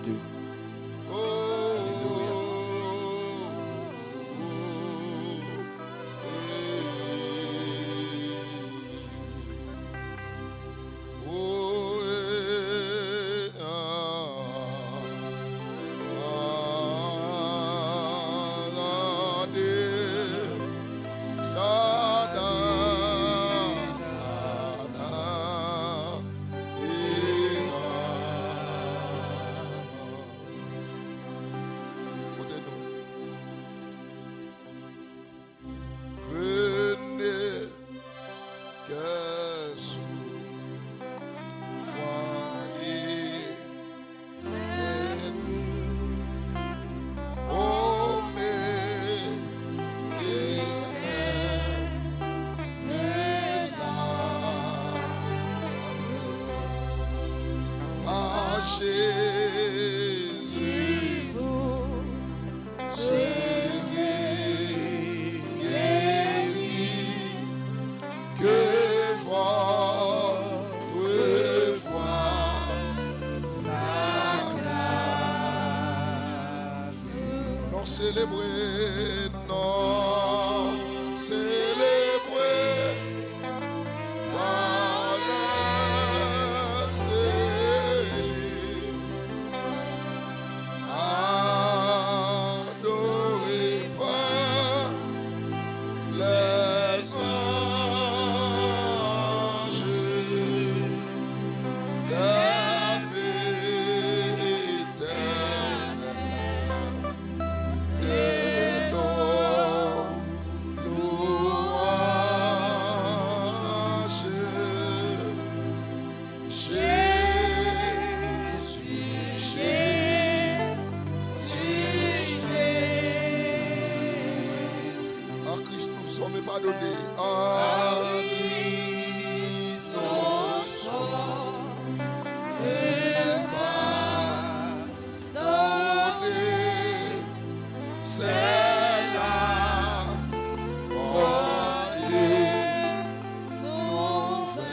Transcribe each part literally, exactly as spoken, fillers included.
Dieu. Alelouya. Kote nou? Vene, kè sou fwaye. Omega, Seigneur, pa Jezi, sere, geri, ke vòtrefwa. Nou selebre, nou selebre, pa lèzeli. Adoré par les anges, thème éternel de nos louanges. Jésus, Jésus, Jésus. En Christ nous sommes pardonnés. En Christ nous sommes pardonnés. C'est la bonne nouvelle.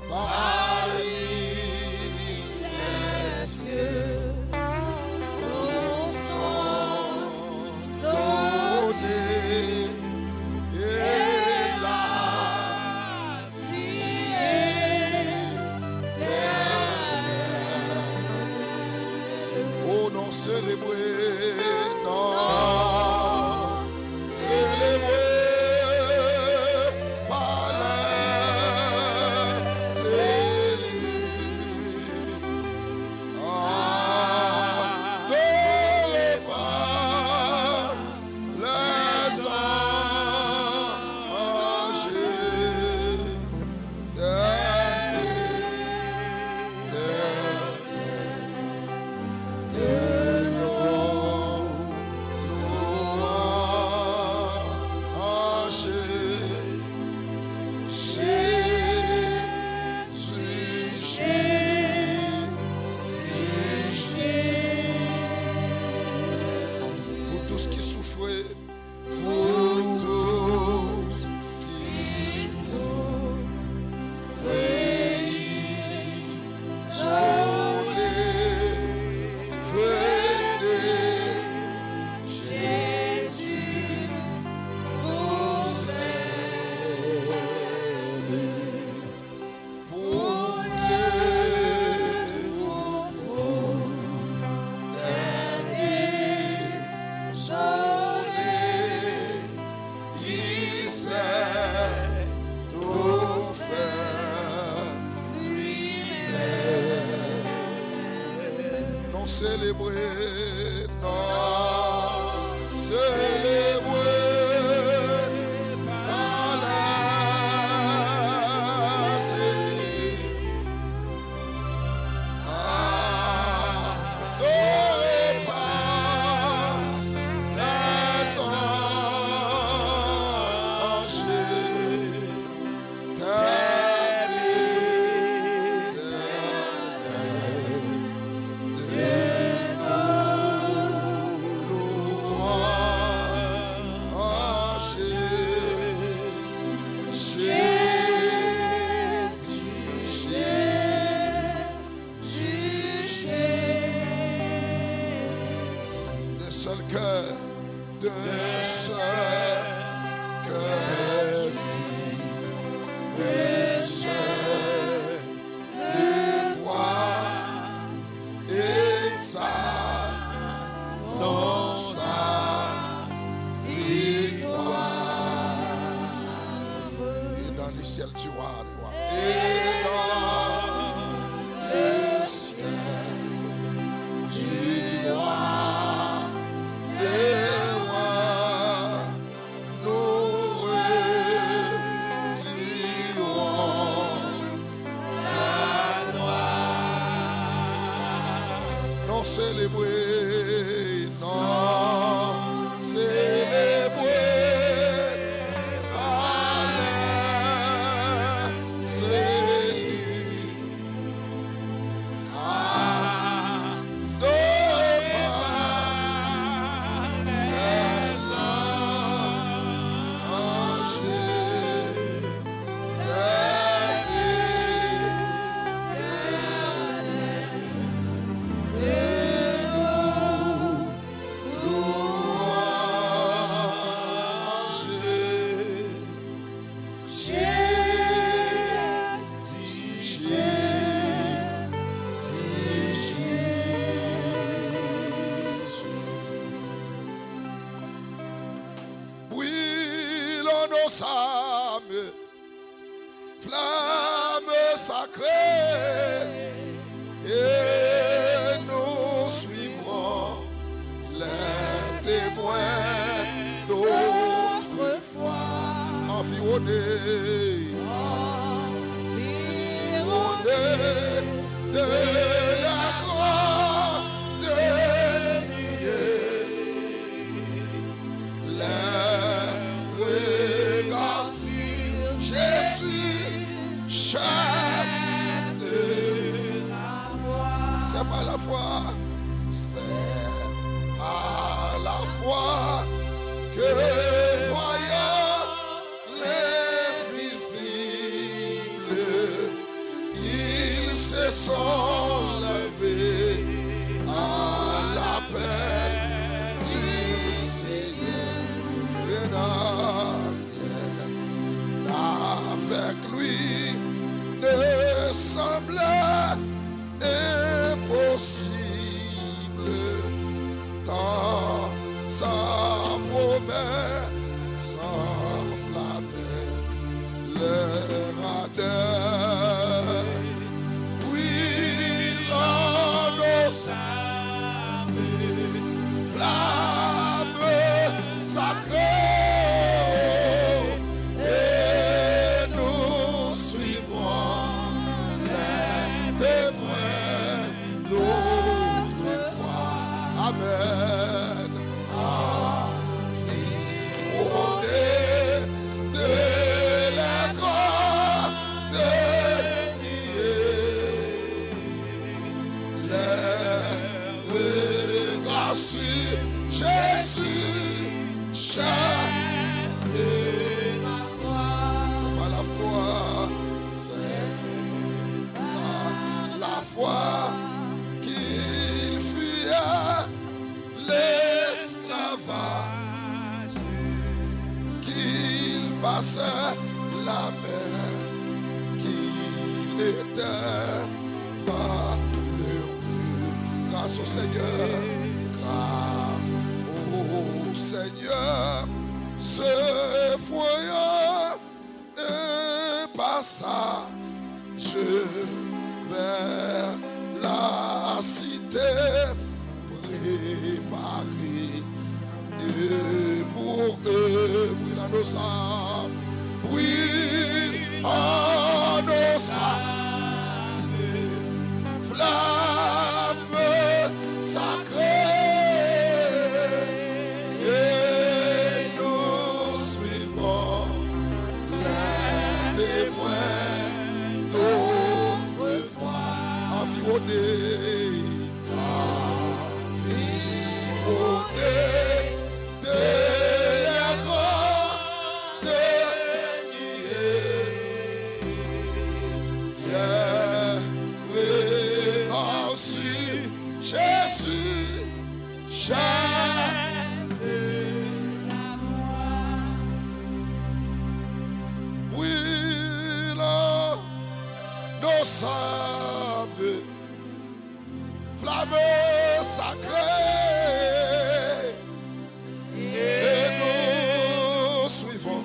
Par lui les cieux nous sont donnés et la vie éternelle. Oh, nou selebre, nou selebre pa lèzeli. Adoré par les anges, thème éternel de nos louanges. Jésus, Jésus, Jésus. Vous tous qui souffrez, vous tous qui souffrez, isolés, venez, Jésus vous aime. Pour le troupeau des désolés, il s'est offert lui-même. Nou selebre, nou selebre pa lèzeli. Adoré par les anges, thème éternel de nos Le ciel du roi des rois. Et dans le ciel du roi des rois, nous retirons la gloire. Non, selebre, non, selebre, ale, selebre. Adore par les anges, louanges. Jésus, Jésus, Jésus. Brûlons nos âmes, flamme sacrée, et nous suivrons les témoins d'autrefois. Environné, environné de la croix de les regards sur Jésus, chef de la foi. C'est par la foi, c'est par la foi que voyant l'invisible, ils se sont levés à l'appel du Seigneur. Rien avec lui ne semblait impossible, tant sa promesse enflammait leur ardeur. Brûlons nos âmes, flamme sacrée, et nous suivrons les témoins d'autrefois. Amen. Environné de la grande nuée, les regards sur Jésus, chef de la foi. C'est par la foi, c'est par la foi qu'il fuyait l'esclavage, qu'il passait la mer, qu'il était valeureux. Grâce au Seigneur, grâce au Seigneur, ce voyage un passage vers la cité préparée pour eux. Brûlons nos âmes, brûlons nos âmes, flamme sacrée, et nous suivrons les témoins d'autrefois. Environné, environné de la grande nuée, les regards sur Jésus, chef de la foi. Brûlons nos âmes, flamme sacrée, et nous suivons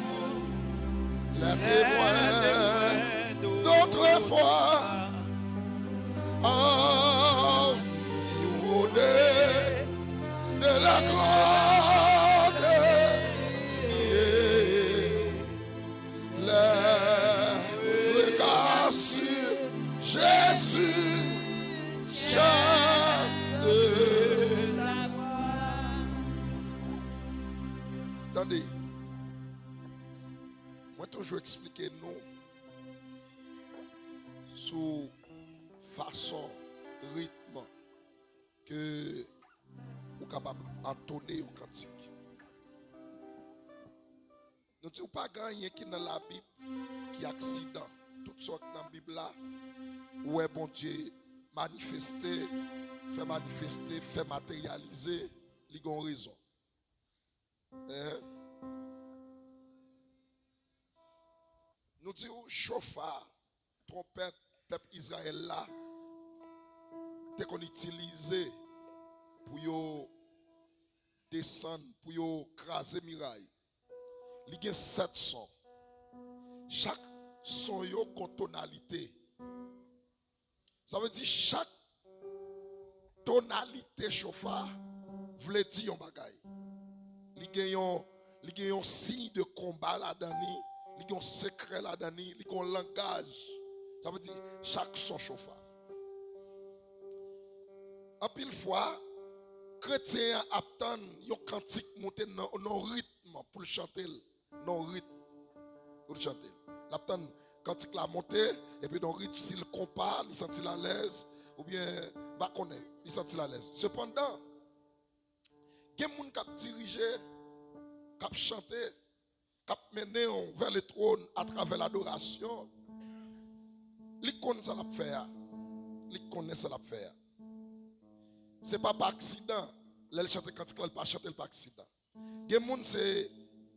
les témoins Environné de la grande nuée, les regards sur Jésus, chef de la gloire. Tande, mwen toujou eksplike nou sou fason, ritm ke ou kapab antone yon kantik. Nou di w pa gen anyen ki nan Labib ki aksidan. Tout sa k nan Bib la, ou wè Bondye manifeste, fè manifeste, fè materyalize, li gen yon rezon. Hein? Nou di w chofa, twonpèt pèp Izrayèl la te konn itilize pou yo desann, pou yo kraze miray. Li gen sèt son. Chak son yo gon tonalite. Sa vle di chak tonalite chofa vle di yon bagay. Li gen yon, li gen yon siy de konba ladan li, li gen yon sekrè ladan li, li gen yon langaj. Sa vle di chak son chofa. Anpil fwa, kretyen an ap tann yon kantik moute nan, nan yon ritm pou l chante l. Nan ritm pou l chante l. L ap tann kantik la monte, epi nan ritm, si l konpa, li santi l alèz, oubyen, m pa konnen, li santi l alèz. Sepandan, gen moun k ap dirije, k ap chante, k ap mennen w vè le twòn atravè ladorasyon. Li konn sa l ap fè a. Li konnen sa l ap fè a. Se pa pa aksidan, lè l chante kantik la, l pa chante l pa aksidan. Gen moun se,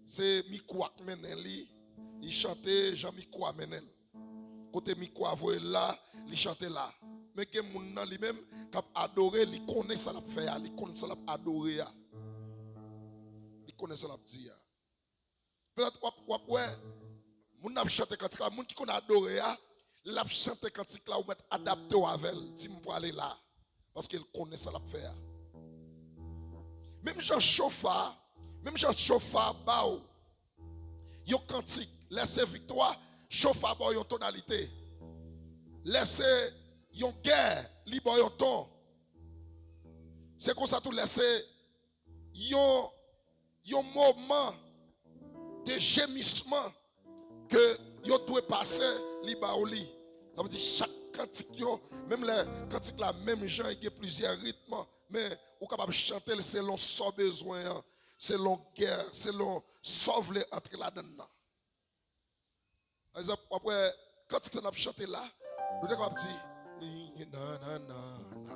se mikwo a k mennen li, li chante jan mikwo a mennen l. Kote mikwo a voye l la, li chante la. Men gen moun nan li menm k ap adore, li konnen sa l ap fè a, li konn sa l ap adore a. Li konnen sa l ap di a. Petèt w ap, w ap wè, moun nan ap chante kantik la, moun ki konn adore a, lè l ap chante kantik la, ou mèt adapte w avè l, di m prale la. Paske l konnen sa l ap fè a. Menm jan chofa, menm jan chofa ba w yon kantik, lè se viktwa, chofa ba w yon tonalite. Lè se yon gè, li ba w yon ton. Se konsa tou lè se yon, yon moman de jemisman ke yo dwe pase, li ba w li. Sa vle di chak kantik yo, menm lè kantik la menm jan, li gen plizyè ritm, men ou kapab chante l selon sa w bezwen an, selon gè, selon sa w vle antre ladan l nan. Pa egzanp, w ap wè kantik sa n ap chante la, nou te kapab di, ni, na, na, na, na,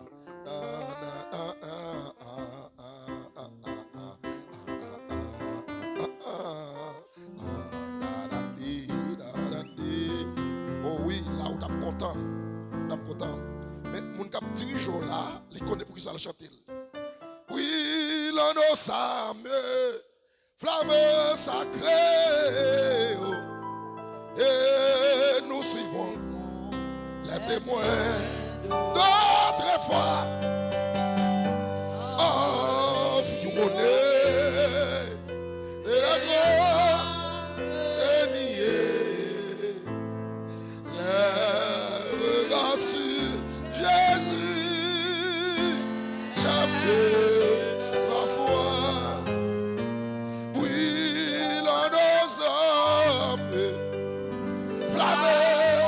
na, na, a, a, a, a, a, a, a, a, a, a, a, a, da, da, di, da, da, di. O wi, la ou t ap kontan. Ou t ap kontan. Men moun k ap dirije w la, li konnen poukisa l chante l. Brûlons nos âmes, flamme sacrée, oh, et nous suivons les témoins d'autrefois, environnés de la grande nuée. Les regards sur Jésus, chef de la foi, brûlons nos âmes, flamme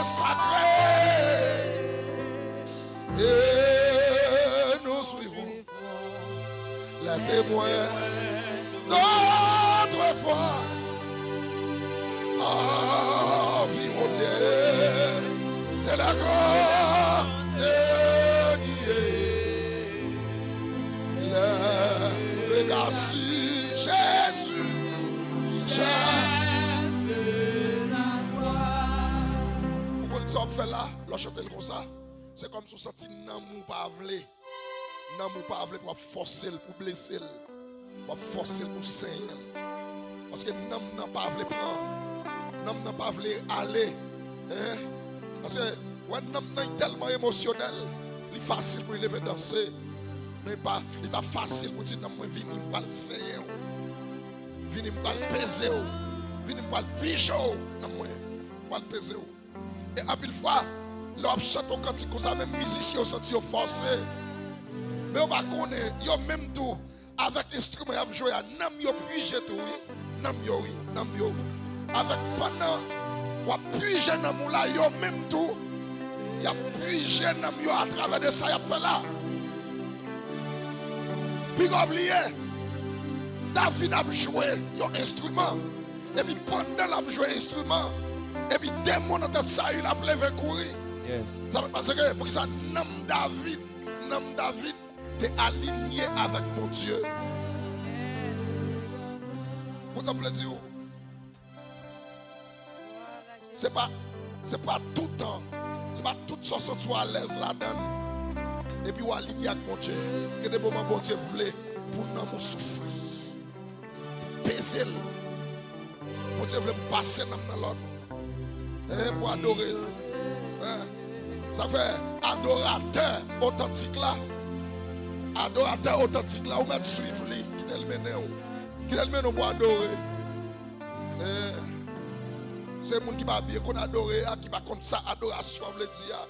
sacrée, et nous suivons les témoins d'autrefois, environnés de la grande nuée. Les regards sur Jésus, chef de la foi. Ou konn sa w ap fè la, lè w chante l konsa? Se kòmsi w santi nanm ou pa vle. Nanm ou pa vle pou w ap fòse l, pou w blese l. W ap fòse l, pou w senyen l. Paske nanm nan pa vle pran. Nanm nan pa vle ale. Hein? Paske, wè, nanm nan tèlman emosyonèl. Li fasil pou li leve danse, men li pa, li pa fasil pou di, "Nanm mwen, vini, m pral senyen w. Vini, m pral peze w. Vini, m pral pije w, nanm mwen, m pral peze w." E anpil fwa, lè w ap chante yon kantik konsa, menm mizisyen yo santi yo fòse. Men yo pa konnen, yo menm tou, avèk enstriman y ap jwe a, nanm yo pije tou, wi. Nanm yo, wi. Nanm yo, wi. Avèk pandan w ap pije nanm ou la, yo menm tou, y ap pije nanm yo atravè de sa y ap fè la. Piga w bliye, David ap jwe yon enstriman. Epi pandan l ap jwe enstriman, epi demon nan tèt Sayil ap leve kouri. Yes. Sa pa pase ke, poukisa nanm David, nanm David te alinye avèk Bondye? Kontan m vle di w, se pa, se pa toutan, se pa tout sa w santi w alèz ladan l, epi w alinye ak Bondye. Gen de moman Bondye vle pou nanm ou soufri, peze l. Bondye vle pou pase nanm nan lòt. Eh, pou adore l. Eh. Sa fè adoratè otantik la, adoratè otantik la, ou mèt swiv li, kite l mennen w. Kite l mennen w pou adore. Eh. Se moun ki pa byen konn adore a, ki pa konn sa adorasyon vle di a.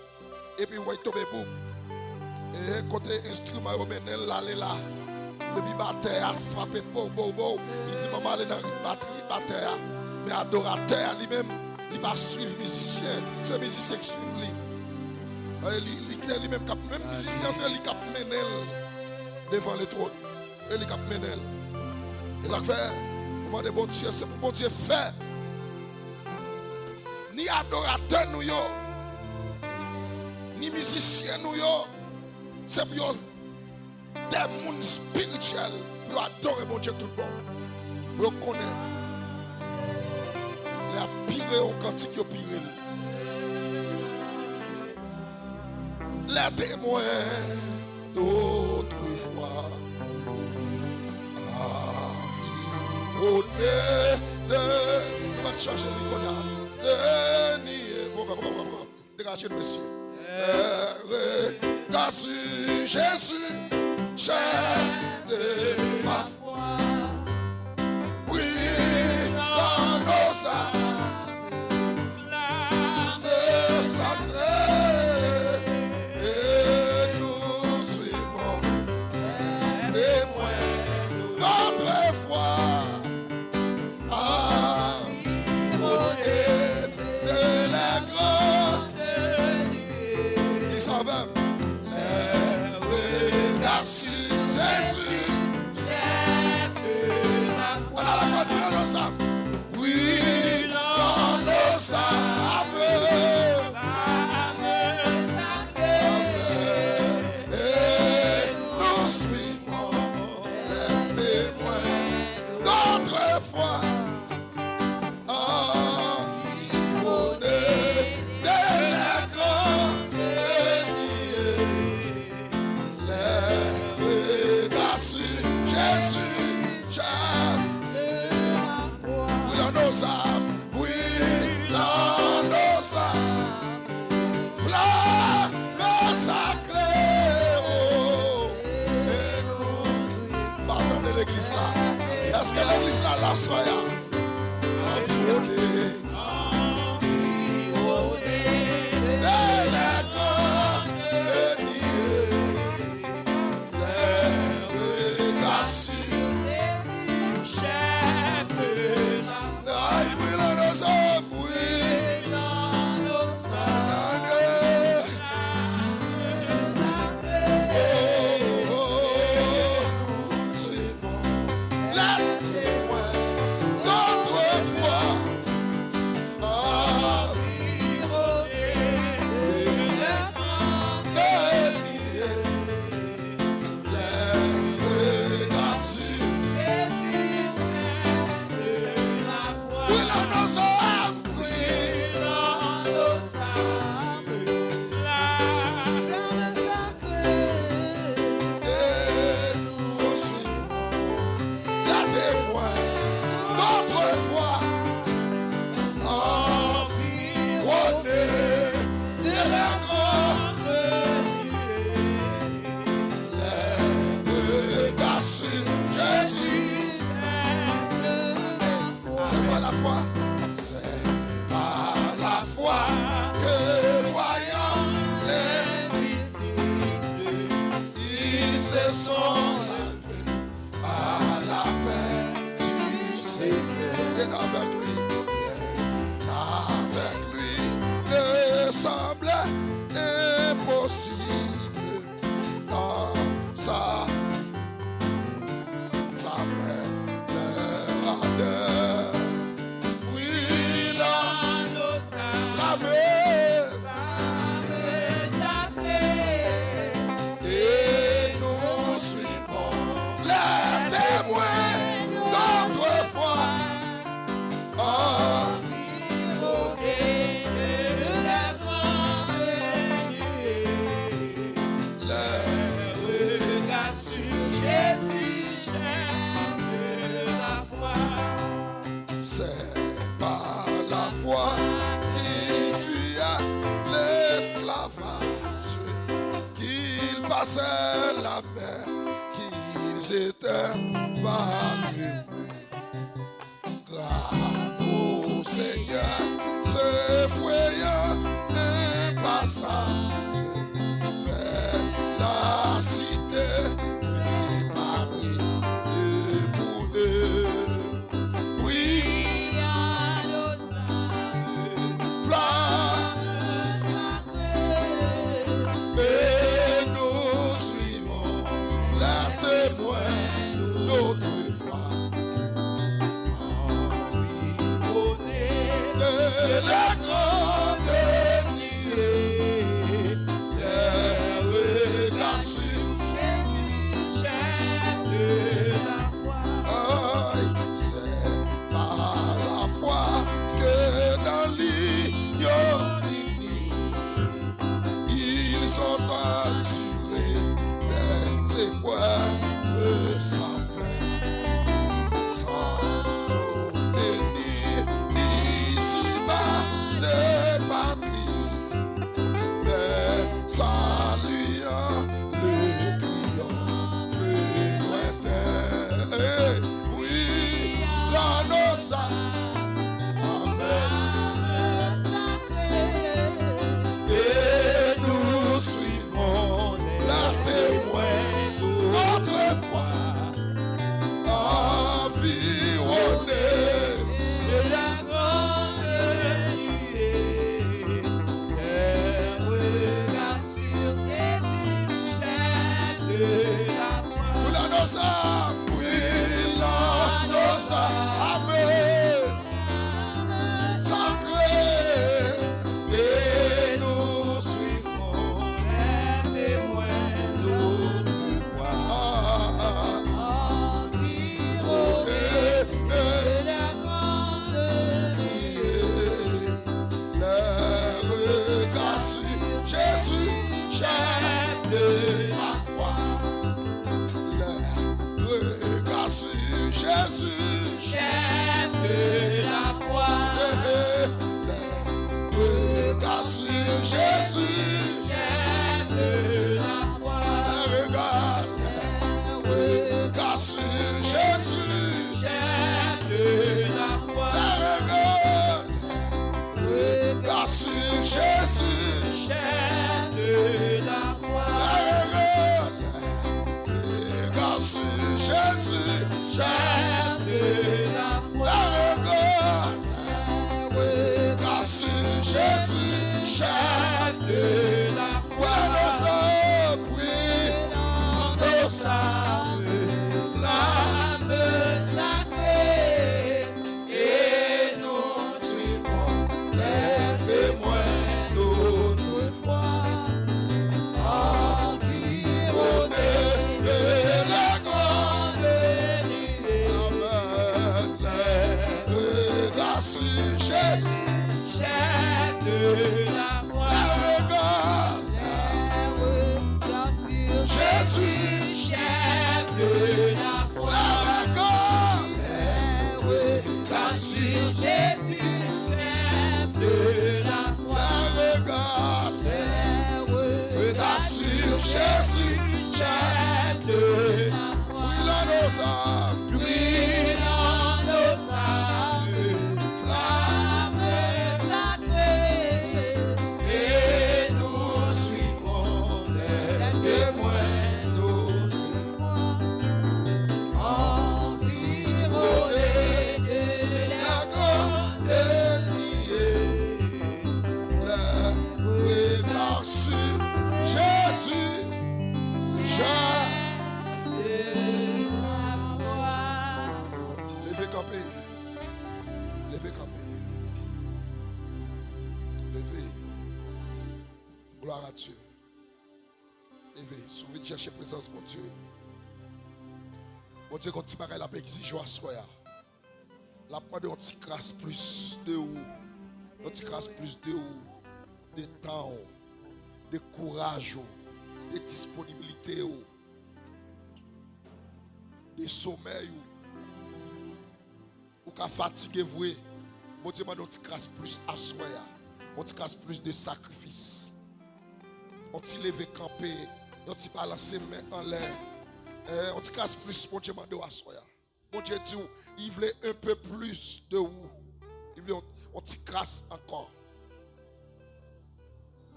Epi w wè l tonbe bouk. E kote enstriman yo mennen l, l ale la. Epi batè a frape pow, pow, pow. Li di, "Ban m ale nan ritm batri, batè a." Men adoratè a li menm, li pa swiv mizisyen. Se mizisyen k swiv li. E li, li, se li menm k ap, menm mizisyen, se li k ap mennen l devan letwòn. E li k ap mennen l. E sa k fè, nou mande Bondye, se pou Bondye fè ni adoratè nou yo, ni mizisyen nou yo, se pou yo de moun espirityèl, pou yo adore Bondye tout bon. Pou yo konnen, lè y ap pire yon kantik, yo pire l. Les témoins d'autrefois, environnés de, nou mèt chanje li kounye a. De niye. Pran, pran, pran, pran, pran. Degaje nou, mesye. Les regards sur Jésus, chef de ma foi. Brille dans nos âmes, flamme sacrée, et nous suivons tes témoins d'autrefois, environnés de la grande nuée. Dis avec, les regards sur Jésus, chef de ma foi. On a la foi, brille dans nos âmes. Brille dans nos âmes. Flamme sacrée. Et nous suivons les témoins d'autrefois. Environnés de la grande nuée, les regards sur Jésus, chef de ma foi. Brille dans nos âmes, brille dans nos âmes. Flamme sacrée, oh, et nous. M pa tande legliz la. Èske legliz la la, frè? Environné. Environné de la grande nuée. Les regards sur Jésus, chef de ma foi. Ay, brille dans nos âmes, brille dans nos âmes. Oh, oh, oh. Suivons les témoins Saison à la paix du Seigneur. Viens avec lui, viens avec lui. Le semble impossible dans sa flamme, leur ardeur brûle la flamme sacrée. Et nous suivons les témoins d'autrefois. Environnés de la grande nuée, leur regard sur Jésus, chef de la foi. C'est par la foi qu'ils fuyaient l'esclavage, qu'ils passèrent la mer, qu'ils étaient valeureux. Grâce au Seigneur, se frayant un passage vers la cité préparée pour eux. Oui, flamme sacrée, et nous suivons les témoins d'autrefois. Environnés de la grande nuée, les regards sur Jésus, chef de la foi. Aïe, c'est par la foi que dans l'ignominie ils ont enduré des épreuves sans fin, sans obtenir ici-bas de patrie, mais saluant le triomphe lointain. Eh, oui, la nos a. Amen. Et nous suivons les témoins d'autrefois, environnés de la grande nuée, les regards sur Jésus, chef de la foi. Brûle nos âmes, brûle nos âmes sacrées, et nous suivrons les témoins d'autrefois. Environnés de la grande nuée, les regards sur Jésus, chef de la foi. Les regards sur Jésus, chef de la foi. Eh, eh, les regards sur Jésus, chef de la foi. Les regards, les regards sur Jésus, chef de la foi. Les regards, regards sur Jésus, chef de la foi. Regards sur Jésus, chef de la foi. Regards sur Jésus, chef de la foi. Brûle nos âmes, brûle nos âmes, flamme sacrée. Et nous suivons les témoins d'autrefois, environnés de la grande nuée. Amen. Les regards sur Jésus, chef de la foi. Les regards, les regards sur Jésus, chef de la foi. Les regards, les regards sur Jésus, chef de la foi. Les regards, les regards sur Jésus, chef de la foi. Brûle nos âmes, brûle nos âmes, flamme sacrée. Et nous suivrons les témoins, nos Gloire à Dieu. Leve, si w vin chèche prezans Bondye. Bondye gen yon ti bagay l ap egzije w aswè a. L ap mande yon ti kras plis de ou. Yon ti kras plis de ou. De tan w. De kouraj ou. De disponibilite w. De somèy ou. Ou ka fatige vre. Bondye mande yon ti kras plis aswè a. Yon ti kras plis de sakrifis. Yon ti leve kanpe. Yon ti balanse men anlè. Eh, yon ti kras plis Bondye mande w aswè a. Bondye di w, li vle un peu plus de ou. Li vle yon, yon ti kras ankò.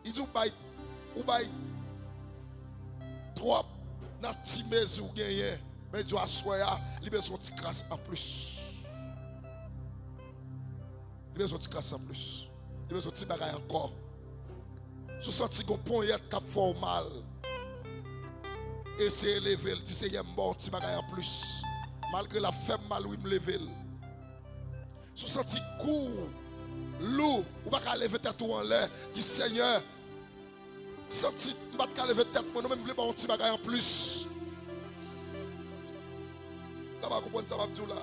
Li di w bay, ou bay twòp nan ti mezi w genyen. Men li di w aswè a, li bezwen yon ti kras anplis. Li bezwen yon ti kras anplis. Li bezwen yon ti bagay ankò. Si w santi gon ponyèt k ap fè w mal, eseye leve l. Di, Senyè, m ba w yon ti bagay anplis. Malgre l ap fè m mal, wi, m leve l. Si w santi kou w lou, ou pa ka leve tèt ou anlè, di, Senyè, m santi m pa t ka leve tèt mwen, non, men m vle ba w yon ti bagay anplis. Ou ka pa konprann sa m ap di w la.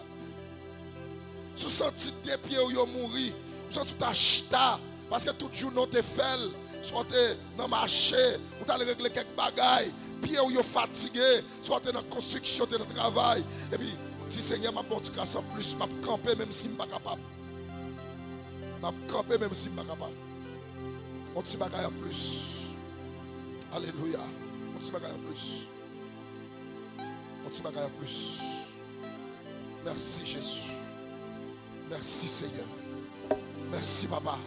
Si w santi de pye w yo mouri, ou santi w ta chita, paske tout jounen w te fè l, swa w te nan mache, ou t al regle kèk bagay, pye w yo fatige, swa w te nan konstriksyon, te nan travay, epi w di, Senyè, m ap ba w ti kras anplis, m ap kanpe menm si m pa kapab. M ap kanpe menm si m pa kapab. Yon ti bagay anplis. Alelouya. Yon ti bagay anplis. Yon ti bagay anplis. Mèsi, Jezi. Mèsi, Senyè. Mèsi, Papa.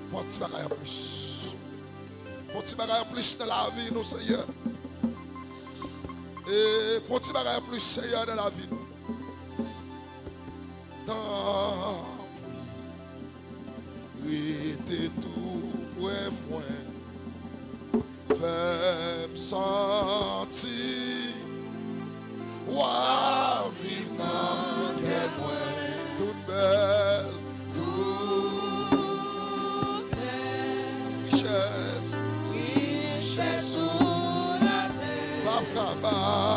Pou yon ti bagay anplis. Pou yon ti bagay anplis nan lavi nou, Senyè. E pou yon ti bagay anplis, Senyè, nan lavi nou. Tanpri, rete tou pre mwen. Fè m santi w ap viv nan kè mwen. Tout bèl, tout bèl richès, richès sou latè p ap kaba.